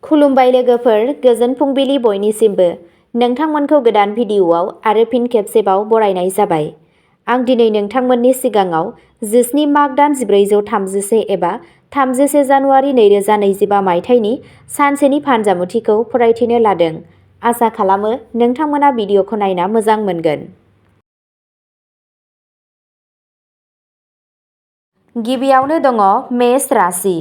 खुलुमबाय लोगोफोर, गोजोन फुंबिलि बयनिसिमबो। नोंथांमोनखौ गोदान भिडिअ'आव आरो फिन खेबसेबाव बरायनाय जाबाय। आं दिनै नोंथांमोननि सिगाङाव 17 माग दान 1431 एबा 31 जानुवारि 2025 मायथाइनि सानसेनि फानजामुथिखौ फरायथिनो लादों। आसा खालामो नोंथांमोना भिडिअ'खौ नायना मोजां मोनगोन। गिबियावनो दङ मेष राशि।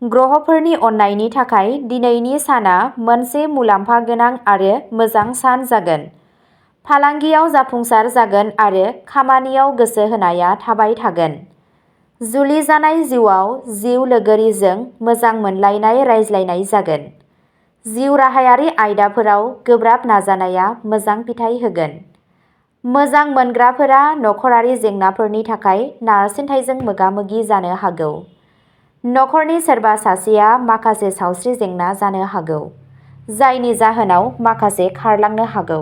ग्रहफोरनि अननायनि थाखाय दिनैनि साना मोनसे मुलाम्फा गोनां आरो मोजां सान जागोन। फालांगियाव जाफुंसार जागोन आरो खामानियाव गोसो होनाया थाबाय थागोन। जुलि जानाय जिउआव जिउ लोगोरिजों मोजां मोनलायनाय रायज्लायनाय जागोन। जिउ राहायारि आयदाफोराव गोब्राब नाजानाया मोजां फिथाय होगोन। मोजां मोनग्राफोरा नखरारि जेंनाफोरनि थाखाय नारसिनथायजों मोगा-मोगि जानो हागौ। नखरनि सोरबा सासेया माखासे सावस्रि जेंना जानो हागौ, जायनि जाहोनाव माखासे खारलांनो हागौ।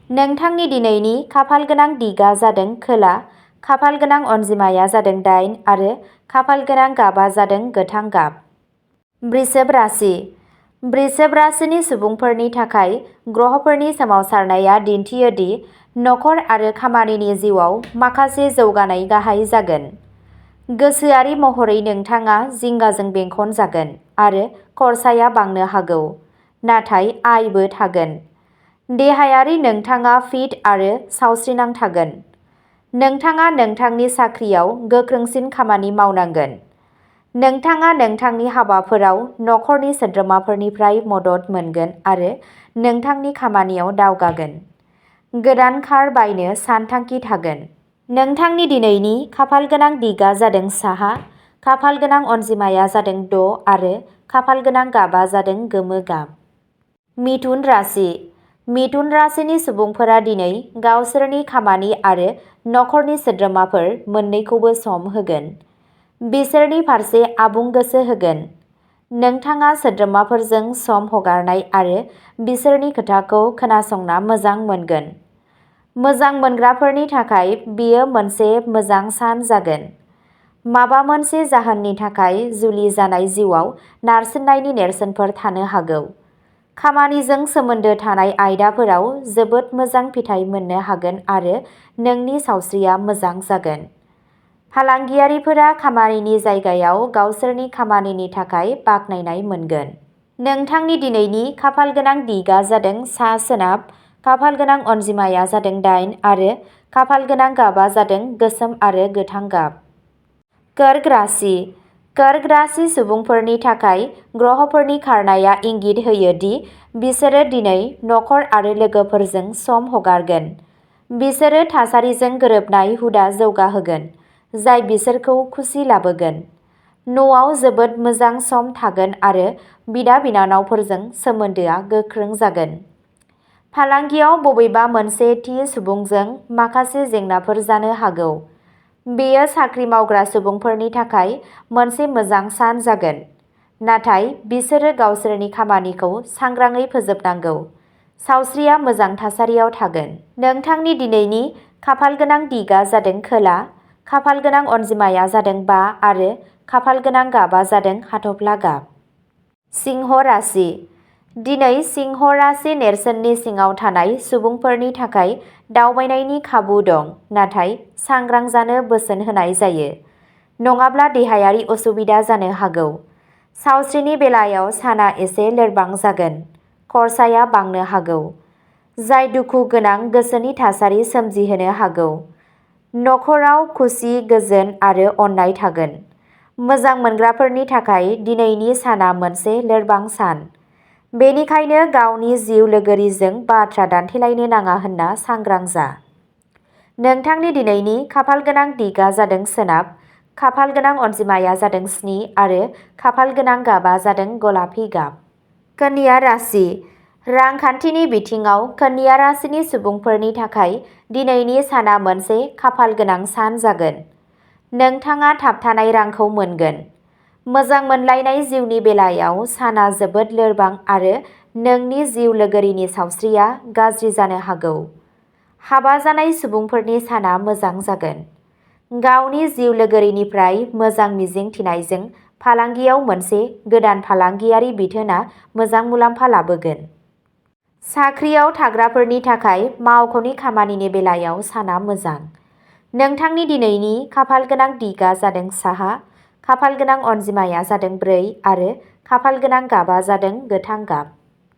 नोंथांनि दिनैनि खाफालगोनां दिगा जादों खोला, खाफालगोनां अनजिमाया जादों 8 आरो खाफालगोनां गाबा जादों गोथां गाब। वृषभ राशि। वृषभ राशिनि सुबुंफोरनि थाखाय ग्रहफोरनि सोमावसारनाया दिन्थियो दि नखर आरो खामानिनि जिउआव माखासे जौगानाय गाहाय जागोन। गोसोआरि महरै नोंथाङा जिंगाजों बेंखन जागोन आरो खरसाया बांनो हागौ, नाथाय आयबो थागोन। देहायारि नोंथाङा फिट आरो सावस्रिनां थागोन। नोंथाङा नोंथांनि साख्रियाव गोख्रोंसिन खामानि मावनांगोन। नोंथाङा नोंथांनि हाबाफोराव नखरनि सोद्रोमाफोरनिफ्राय मदद मोनगोन आरो नोंथांनि खामानियाव दावगागोन। गोदान कार बायनो सानथांखि थागोन। नोंथांनि दिनैनि खाफालगोनां दिगा जादों साहा, खाफालगोनां अनजिमाया जादों 6 आरो खाफालगोनां गाबा जादों गोमो गाब। मिथुन राशि। मिथुन राशिनि सुबुंफोरा दिनै गावसोरनि खामानि आरो नखरनि सोद्रोमाफोर मोन्नैखौबो सम होगोन। बिसोरनि फारसे आबुं गोसो होगोन। नोंथाङा सोद्रोमाफोरजों सम हगारनाय आरो बिसोरनि खोथाखौ खोनासंना मोजां मोनगोन। मोजां मोनग्राफोरनि थाखाय बेयो मोनसे मोजां सान जागोन। माबा मोनसे जाहोननि थाखाय जुलि जानाय जिउआव नारसिननायनि नेरसोनफोर थानो हागौ। खामानिजों सोमोन्दो थानाय आयदाफोराव जोबोद मोजां फिथाय मोननो हागोन आरो नोंनि सावस्रिया मोजां जागोन। फालांगियारिफोरा खामानिनि जायगायाव गावसोरनि खामानिनि थाखाय बाख्नायनाय मोनगोन। नोंथांनि दिनैनि खाफालगोनां दिगा जादों सा-सोनाब, खाफालगोनां अनजिमाया जादों 8 आरो खाफालगोनां गाबा जादों गोसोम आरो गोथां गाब। कर्क राशि। कर्क राशि सुबुंफोरनि थाखाय ग्रहफोरनि खारनाया इंगित होयो दि बिसोरो दिनै नखर आरो लोगोफोरजों सम हगारगोन। बिसोरो थासारिजों गोरोबनाय हुदा जौगाहोगोन, जाय बिसोरखौ खुसि लाबोगोन। न'आव जोबोद मोजां सम थागोन आरो बिदा-बिनानावफोरजों सोमोन्दोआ गोख्रों जागोन। फालांगियाव बबेबा मोनसे थि सुबुंजों माखासे जेंनाफोर जानो हागौ। बेयो साख्रि मावग्रा सुबुंफोरनि थाखाय मोनसे मोजां सान जागोन, नाथाय बिसोरो गावसोरनि खामानिखौ सांग्राङै फोजोबनांगौ। सावस्रिया मोजां थासारियाव थागोन। नोंथांनि दिनैनि खाफालगोनां दिगा जादों खोला, खाफालगोनां अनजिमाया जादों 5 आरो खाफालगोनां गाबा जादों हाथफ्ला गाब। सिंह राशि। दिनै सिंह राशि नेरसोननि सिङाव थानाय सुबुंफोरनि थाखाय दावबायनायनि खाबु दं, नाथाय सांग्रां जानो बोसोन होनाय जायो, नङाब्ला देहायारि असुबिदा जानो हागौ। सावस्रिनि बेलायाव साना एसे लोरबां जागोन। खरसाया बांनो हागौ, जाय दुखु गोनां गोसोनि थासारि सोमजिहोनो हागौ। नखराव खुसि, गोजोन आरो अननाय थागोन। मोजां मोनग्राफोरनि थाखाय दिनैनि साना मोनसे लोरबां सान। बेनिखायनो गावनि जिउ लोगोरिजों बाथ्रा दान्थेलायनो नाङा होनना सांग्रां जा। नोंथांनि दिनैनि खाफालगोनां दिगा जादों सोनाब, खाफालगोनां अनजिमाया जादों 7 आरो खाफालगोनां गाबा जादों गलापि गाब। कन्या राशि। रांखान्थिनि बिथिङाव कन्या राशिनि सुबुंफोरनि थाखाय दिनैनि साना मोनसे खाफालगोनां सान जागोन। नोंथाङा थाबथानाय रांखौ मोनगोन। मोजां मोनलायनाय जिउनि बेलायाव साना जोबोद लोरबां आरो नोंनि जिउ लोगोरिनि सावस्रिया गाज्रि जानो हागौ। हाबा जानाय सुबुंफोरनि साना मोजां जागोन। गावनि जिउ लोगोरिनिफ्राय मोजां मिजिं थिनायजों फालांगियाव मोनसे गोदान फालांगियारि बिथोनआ मोजां मुलाम्फा लाबोगोन। साख्रियाव थाग्राफोरनि थाखाय मावख'नि खामानिनि बेलायाव साना मोजां। नोंथांनि दिनैनि खाफालगोनां दिगआ जादों साहा, खाफालगोनां अनजिमाया जादों 4 आरो खाफालगोनां गाबा जादों गोथां गाब।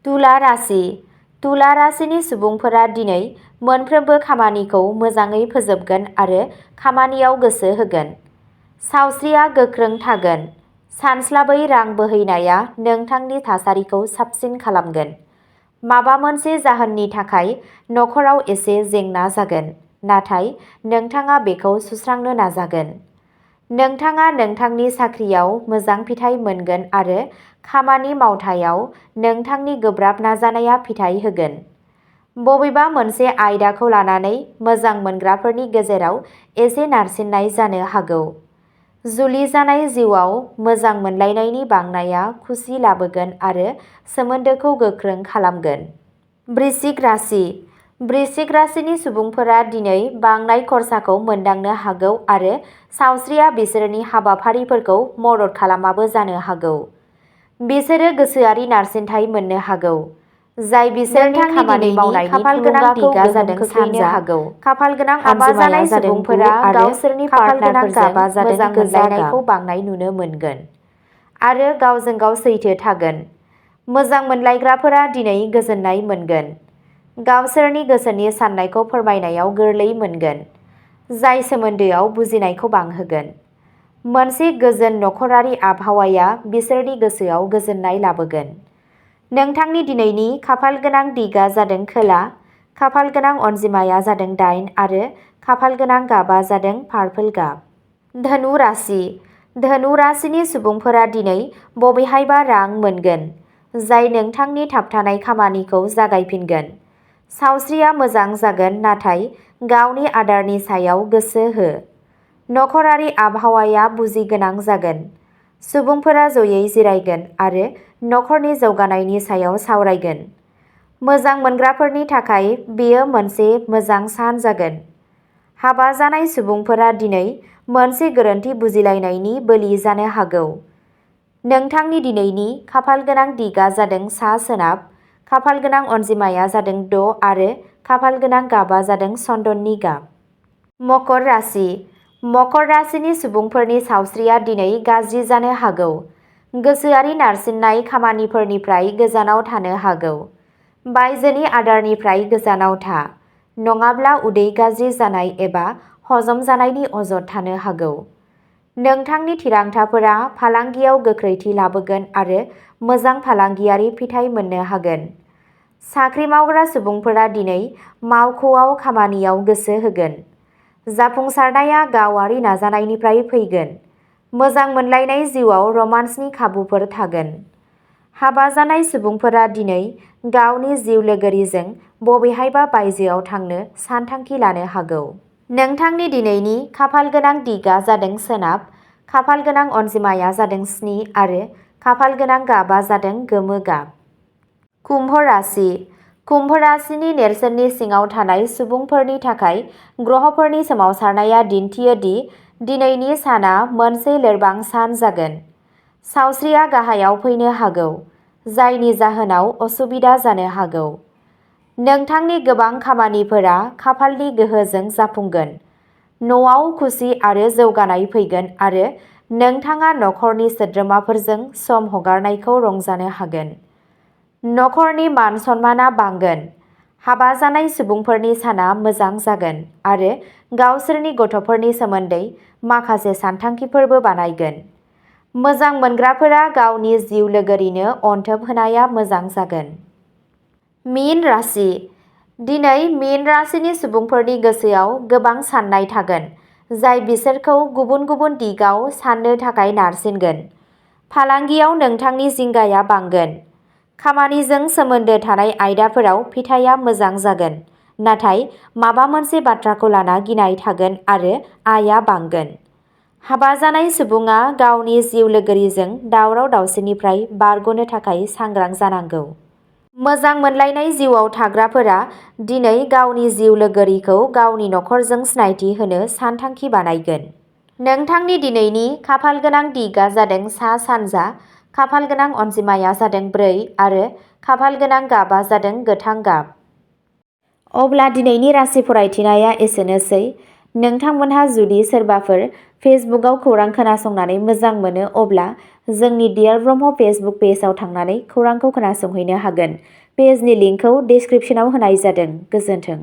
तुला राशि। तुला राशिनि सुबुंफोरा दिनै मोनफ्रोमबो खामानिखौ मोजाङै फोजोबगोन आरो खामानियाव गोसो होगोन। सावस्रिया गोख्रों थागोन। सानस्लाबै रां बोहैनाया नोंथांनि थासारिखौ साबसिन खालामगोन। माबा मोनसे जाहोननि थाखाय नखराव एसे जेंना जागोन, नाथाय नोंथाङा बेखौ सुस्रांनो नाजागोन। नोंथाङा नोंथांनि साख्रियाव मोजां फिथाइ मोनगोन आरो खामानि मावथायाव नोंथांनि गोब्राब नाजानाया फिथाइ होगोन। बबेबा मोनसे आयदाखौ लानानै मोजां मोनग्राफोरनि गेजेराव एसे नारसिननाय जानो हागौ। जुलि जानाय जिउआव मोजां मोनलायनायनि बांनाया खुसि लाबोगोन आरो सोमोन्दोखौ गोख्रों खालामगोन। वृश्चिक राशि। वृश्चिक राशिनि सुबुंफोरा दिनै बांनाय खरसाखौ मोनदांनो हागौ आरो सावस्रिया बिसोरनि हाबाफारिफोरखौ मदद खालामाबो जानो हागौ। बिसोरो गोसोआरि नारसिनथाय मोननो हागौ, जाय बिसोरनि खामानि मावनायनि थुलुंगाखौ गोहोम खोख्लैनो हागौ। खाफालगोनां अनजिमाया जादों सुबुंफोरा गावसोरनि पार्टनारफोरजों मोजां मोनलायनायखौ बांनाय नुनो मोनगोन आरो गावजों गाव सैथो थागोन। मोजां मोनलायग्राफोरा दिनै गोजोननाय मोनगोन। गावसोरनि गोसोनि साननायखौ फोरमायनायाव गोरलै मोनगोन, जाय सोमोन्दोआव बुजिनायखौ बांहोगोन। मोनसे गोजोन नखरारि आबहावाया बिसोरनि गोसोआव गोजोननाय लाबोगोन। नोंथांनि दिनैनि खाफालगोनां दिगआ जादों खोला, खाफालगोनां अनजिमाया जादों 8 आरो खाफालगोनां गाबा जादों पार्पल गाब। धनु राशि। धनु राशिनि सुबुंफोरा दिनै बबेहायबा रां मोनगोन, जाय नोंथांनि थाबथानाय खामानिखौ जागायफिनगोन। सावस्रिया मोजां जागोन, नाथाय गावनि आदारनि सायाव गोसो हो। नखरारि आबहावाया बुजिगोनां जागोन। सुबुंफोरा जयै जिरायगोन आरो नखरनि जौगानायनि सायाव सावरायगोन। मोजां मोनग्राफोरनि थाखाय बेयो मोनसे मोजां सान जागोन। हाबा जानाय सुबुंफोरा दिनै मोनसे गोरोन्थि बुजिलायनायनि बोलि जानो हागौ। नोंथांनि दिनैनि खाफालगोनां दिगआ जादों सा-सोनाब, खाफालगोनां अनजिमाया जादों 6 आरो खाफालगोनां गाबा जादों चन्दननि गाब। मकर राशि। मकर राशिनि सुबुंफोरनि सावस्रिया दिनै गाज्रि जानो हागौ। गोसोआरि नारसिननाय खामानिफोरनिफ्राय गोजानाव थानो हागौ। बायजोनि आदारनिफ्राय गोजानाव था, नङाब्ला उदै गाज्रि जानाय एबा हजम जानायनि अजद थानो हागौ। नोंथांनि थिरांथाफोरा फालांगियाव गोख्रैथि लाबोगोन आरो मोजां फालांगियारि फिथाइ मोननो हागोन। साख्रि मावग्रा सुबुंफोरा दिनै मावख'आव खामानियाव गोसो होगोन। जाफुंसारनाया गावारि नाजानायनिफ्राय फैगोन। मोजां मोनलायनाय जिउआव रमान्सनि खाबुफोर थागोन। हाबा जानाय सुबुंफोरा दिनै गावनि जिउ लोगोरिजों बबेहायबा बायजोआव थांनो सानथांखि लानो हागौ। नोंथांनि दिनैनि खाफालगोनां दिगआ जादों सोनाब, खाफालगोनां अनजिमाया जादों 7 आरो खाफालगोनां गाबा जादों गोमो गाब। कुम्भ राशि। कुम्भ राशिनि नेरसोननि सिङाव थानाय सुबुंफोरनि थाखाय ग्रहफोरनि सोमावसारनाया दिन्थियो दि दिनैनि साना मोनसे लोरबां सान जागोन। सावस्रिया गाहायाव फैनो हागौ, जायनि जाहोनाव असुबिदा जानो हागौ। नोंथांनि गोबां खामानिफोरा खाफालनि गोहोजों जाफुंगोन। न'आव खुसि आरो जौगानाय फैगोन आरो नोंथाङा नखरनि सोद्रोमाफोरजों सम हगारनायखौ रंजानो हागोन। नखरनि मान-सन्माना बांगोन। हाबा जानाय सुबुंफोरनि साना मोजां जागोन आरो गावसोरनि गथ'फोरनि सोमोन्दै माखासे सानथांखिफोरबो बानायगोन। मोजां मोनग्राफोरा गावनि जिउ लोगोरिनो अनथोब होनाया मोजां जागोन। मीन राशि। दिनै मीन राशिनि सुबुंफोरनि गोसोआव गोबां साननाय थागोन, जाय बिसोरखौ गुबुन गुबुन दिगाव साननो थाखाय नारसिनगोन। फालांगियाव नोंथांनि जिंगाया बांगोन। खामानिजों सोमोन्दो थानाय आयदाफोराव फिथाइया मोजां जागोन, नाथाय माबा मोनसे बाथ्राखौ लाना गिनाय थागोन आरो आयआ बांगोन। हाबा जानाय सुबुङा गावनि जिउ लोगोरिजों दावराव-दावसिनिफ्राय बारग'नो थाखाय सांग्रां जानांगौ। मोजां मोनलायनाय जिउआव थाग्राफोरा दिनै गावनि जिउ लोगोरिखौ गावनि नखरजों सिनायथि होनो सानथांखि बानायगोन। नोंथांनि दिनैनि खाफालगोनां दिगआ जादों सा-सानजा, खाफालगोनां अनजिमाया जादों 4 आरो खाफालगोनां गाबआ जादों गोथां गाब। अब्ला दिनैनि राशि फरायथिनाया एसेनोसै। नोंथांमोनहा जुदि सोरबाफोर फेसबुकआव खौरां खोनासंनानै मोजां मोनो अब्ला जोंनि डियार ब्रह्म फेसबुक पेजआव थांनानै खौरांखौ खोनासंहैनो हागोन। पेजनि लिंकखौ डिस्क्रिप्शनाव होनाय जादों। गोजोन्थों।